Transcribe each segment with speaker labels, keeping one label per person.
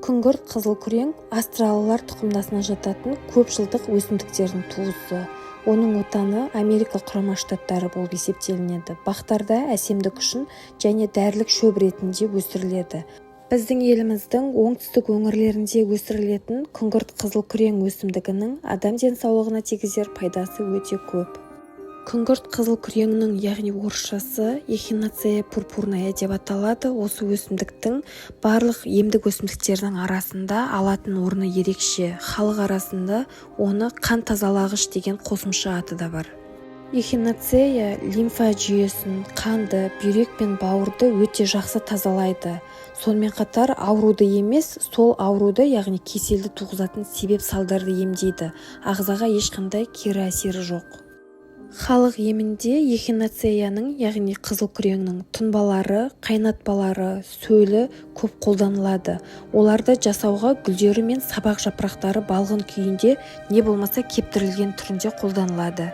Speaker 1: Күңгірт қызыл күрең астралылар тұқымдасына жататын көп жылдық өсімдіктердің туысы. Оның отаны Америка Құрама Штаттары болып есептелінеді. Бақтарда әсемдік үшін және дәрілік шөп ретінде өсіріледі. Біздің еліміздің оңтүстік өңірлерінде өсірілетін күңгірт қызыл күрең өсімдігінің адам денсаулығына тигізер пайдасы өте көп. Күңгірт қызыл күреңнің, яғни орысшасы эхинацея пурпурная деп аталады, осы өсімдіктің барлық емдік өсімдіктердің арасында алатын орны ерекше. Халық арасында оны қан тазалағыш деген қосымша аты да бар. Эхинацея лимфа жүйесін, қанды, бүйрек пен бауырды өте жақсы тазалайды. Сонымен қатар ауруды емес, сол ауруды, яғни кеселді туғызатын себеп-салдарды емдейді. Ағзаға ешқандай кері әсері жоқ. Халық емінде эхинацеяның, яғни қызыл күреңнің тұнбалары, қайнатпалары, сөлі көп қолданылады. Оларды жасауға гүлдері мен сабақ жапырақтары балғын күйінде не болмаса кептірілген түрінде қолданылады.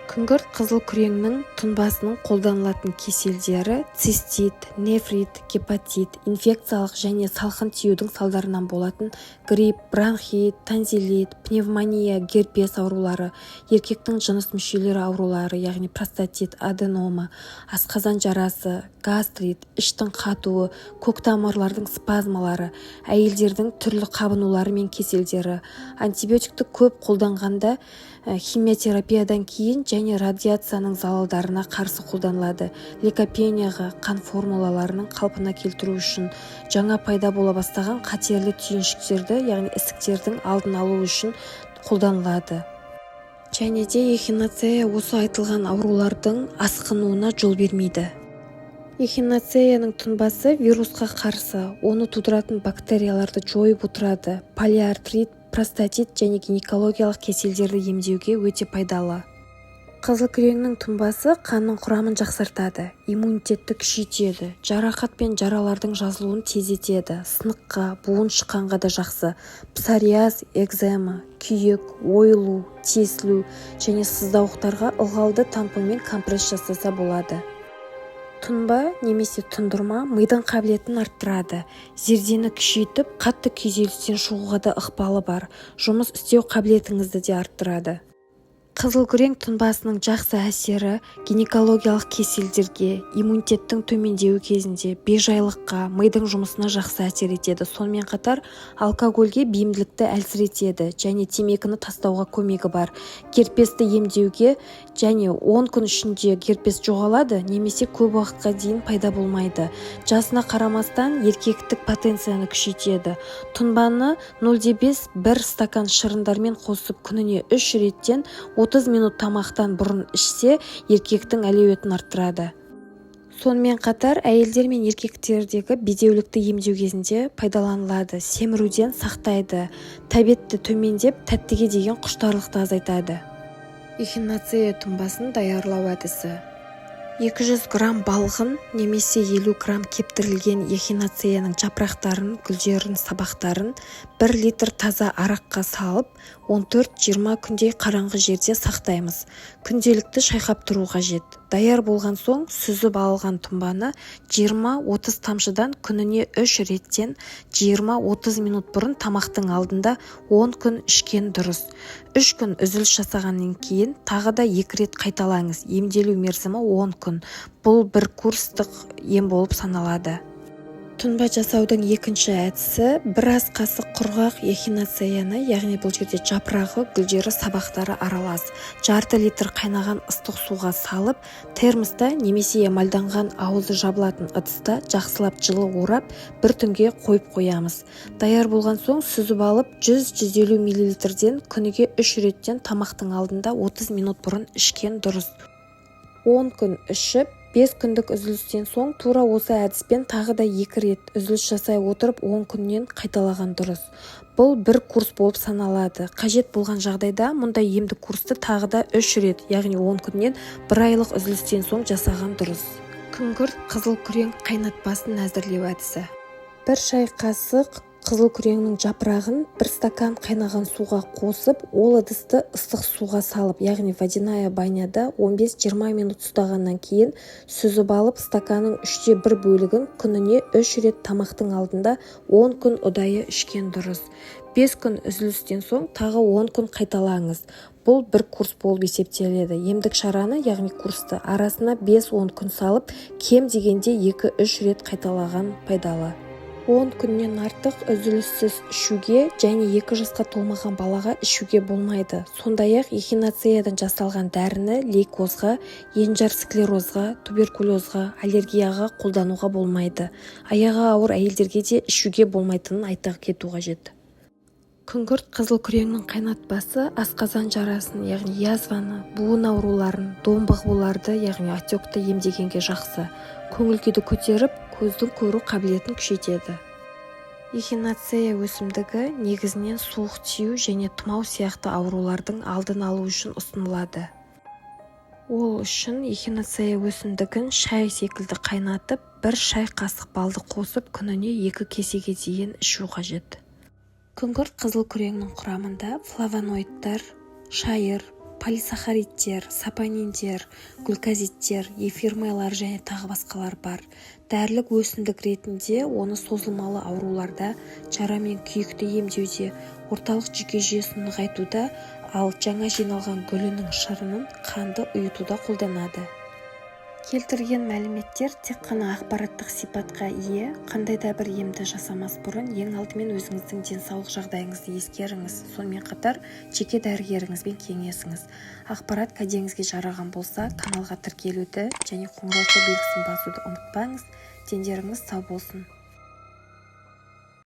Speaker 1: Күңгірт қызыл күреңнің тұнбасының қолданылатын кеселдері: цистит, нефрит, гепатит, инфекциялық және салқын тиюдің салдарынан болатын грипп, бронхит, тонзиллит, пневмония, герпес аурулары, еркектің жыныс мүшелері аурулары, яғни простатит, аденома, асқазан жарасы, гастрит, іштің қатуы, көктамырлардың спазмалары, әйелдердің түрлі қабынулары мен кеселдері, антибиотикті көп қолданғанда, химиотерапиядан кейін және радиацияның залалдарына қарсы қолданылады. Лейкопенияға, қан формулаларының қалпына келтіру үшін, жаңа пайда бола бастаған қатерлі түйіншектерді, яғни ісіктердің алдын алу үшін қолданылады. Және де эхинацея осы айтылған аурулардың асқынуына жол бермейді. Эхинацеяның тұнбасы вирусқа қарсы, оны тудыратын бактерияларды жойып отырады. Полиартрит, простатит және гинекологиялық кеселдерді емдеуге өте пайдалы. Қызыл күреңнің тұнбасы қанның құрамын жақсартады, иммунитетті күшейтеді, жарақат пен жаралардың жазылуын тездетеді. Сыныққа, буын шыққанға да жақсы. Псориаз, экзема, күйік, ойылу, тесілу және сыздауықтарға ылғалды тампонмен компресс жасаса болады. Тұнба немесе тұндырма мидың қабілетін арттырады, зердені күшейтіп, қатты күйзелістен шығуға да ықпалы бар. Жұмыс істеу қабілетіңізді де арттырады. Қызыл күрең тұнбасының жақсы әсері гинекологиялық кеселдерге, иммунитеттің төмендеуі кезінде, бейжайлыққа, мидың жұмысына жақсы әсер етеді. Сонымен қатар алкогольге бейімділікті әлсіретеді және темекіні тастауға көмегі бар. Герпесті емдеуге және 10 күн ішінде герпес жоғалады немесе көп уақытқа дейін пайда болмайды. Жасына қарамастан еркектік потенцияны күшейтеді. Тұнбаны 0,5-1 стакан шырындармен қосып, күніне үш реттен 30 минут тамақтан бұрын ішсе, еркектің әлеуетін арттырады. Сонымен қатар әйелдер мен еркектердегі бедеулікті емдеу кезінде пайдаланылады. Семіруден сақтайды, тәбетті төмендеп, тәттіге деген құштарлықты азайтады. Эхинацея тұнбасын даярлау әдісі: 200 грамм балғын немесе 50 грамм кептірілген эхинацеяның жапырақтарын, гүлдерін, сабақтарын 1 литр таза араққа салып, 14-20 күндей қараңғы жерде сақтаймыз. Күнделікті шайқап тұру қажет. Даяр болған соң, сүзіп алынған тұнбаны 20-30 тамшыдан күніне үш реттен 20-30 минут бұрын тамақтың алдында 10 күн ішкен дұрыс. 3 күн үзіліс жасағаннан кейін тағы да екі рет қайталаңыз. Емделу мерзімі 10 күн. Бұл бір курстық ем болып саналады. Тұнба жасаудың екінші әдісі: бір ас қасық құрғақ эхинацеяны, яғни бұл жерде жапырағы, гүлдері, сабақтары аралас, жарты литр қайнаған ыстық суға салып, термоста немесе эмальданған ауызы жабылатын ыдыста жақсылап жылы орап, бір түнге қойып қоямыз. Даяр болған соң, сүзіп алып, 100-150 миллилитрден күніге үш реттен тамақтың алдында 30 минут бұрын ішкен дұрыс. 10 күн ішіп, 5 күндік үзілістен соң тура осы әдіспен тағы да екі рет үзіліс жасай отырып, 10 күннен қайталаған дұрыс. Бұл бір курс болып саналады. Қажет болған жағдайда мұндай емдік курсты тағы да үш рет, яғни 10 күннен бір айлық үзілістен соң жасаған дұрыс. Күңгірт қызыл күрең қайнатпасын әзірлеу әдісі: бір шай қасық Қызыл күреңнің жапырағын бір стакан қайнаған суға қосып, ол ыдысты ыстық суға салып, яғни водяная баняда 15-20 минут ұстағаннан кейін сүзіп алып, стаканның үште бір бөлігін күніне үш рет тамақтың алдында 10 күн ұдайы ішкен дұрыс. 5 күн үзілістен соң тағы 10 күн қайталаңыз. Бұл бір курс болып есептеледі. Емдік шараны, яғни курсты, арасына 5-10 күн салып, кем дегенде 2-3 рет қайталаған пайдалы. 10 күннен артық үзіліссіз ішуге және 2 жасқа толмаған балаға ішуге болмайды. Сондай-ақ эхинацеядан жасалған дәріні лейкозға, енжар склерозға, туберкулезға, аллергияға қолдануға болмайды. Аяғы ауыр әйелдерге де ішуге болмайтынын айта кету қажет. Күңгірт қызыл күреңнің қайнатпасы асқазан жарасын, яғни язваны, буын ауруларын, домбығуларды, яғни отекті емдегенге жақсы. Көңіл күйді көтеріп, көздің көру қабілетін күшейтеді. Эхинацея өсімдігі негізінен суық тию және тұмау сияқты аурулардың алдын алу үшін ұсынылады. Ол үшін эхинацея өсімдігін шай секілді қайнатып, бір шай қасық балды қосып, күніне 2 кесеге дейін ішу қажет. Күңгірт қызыл күреңнің құрамында флавоноидтар, шайыр, полисахаридтер, сапониндер, глюкозидтер, эфир майлары және тағы басқалар бар. Дәрілік өсімдік ретінде оны созылмалы ауруларда, жара мен күйікті емдеуде, орталық жүйке жүйесін нығайтуда, ал жаңа жиналған гүлінің шырынын қанды ұйытуда қолданады. Келтірген мәліметтер тек қана ақпараттық сипатқа ие. Қандай да бір емді жасамас бұрын ең алдымен өзіңіздің денсаулық жағдайыңызды ескеріңіз. Сонымен қатар жеке дәрігеріңізбен кеңесіңіз. Ақпарат кәдеңізге жараған болса, каналға тіркелуді және қоңырауша белгісін басуды ұмытпаңыз. Дендеріңіз сау болсын.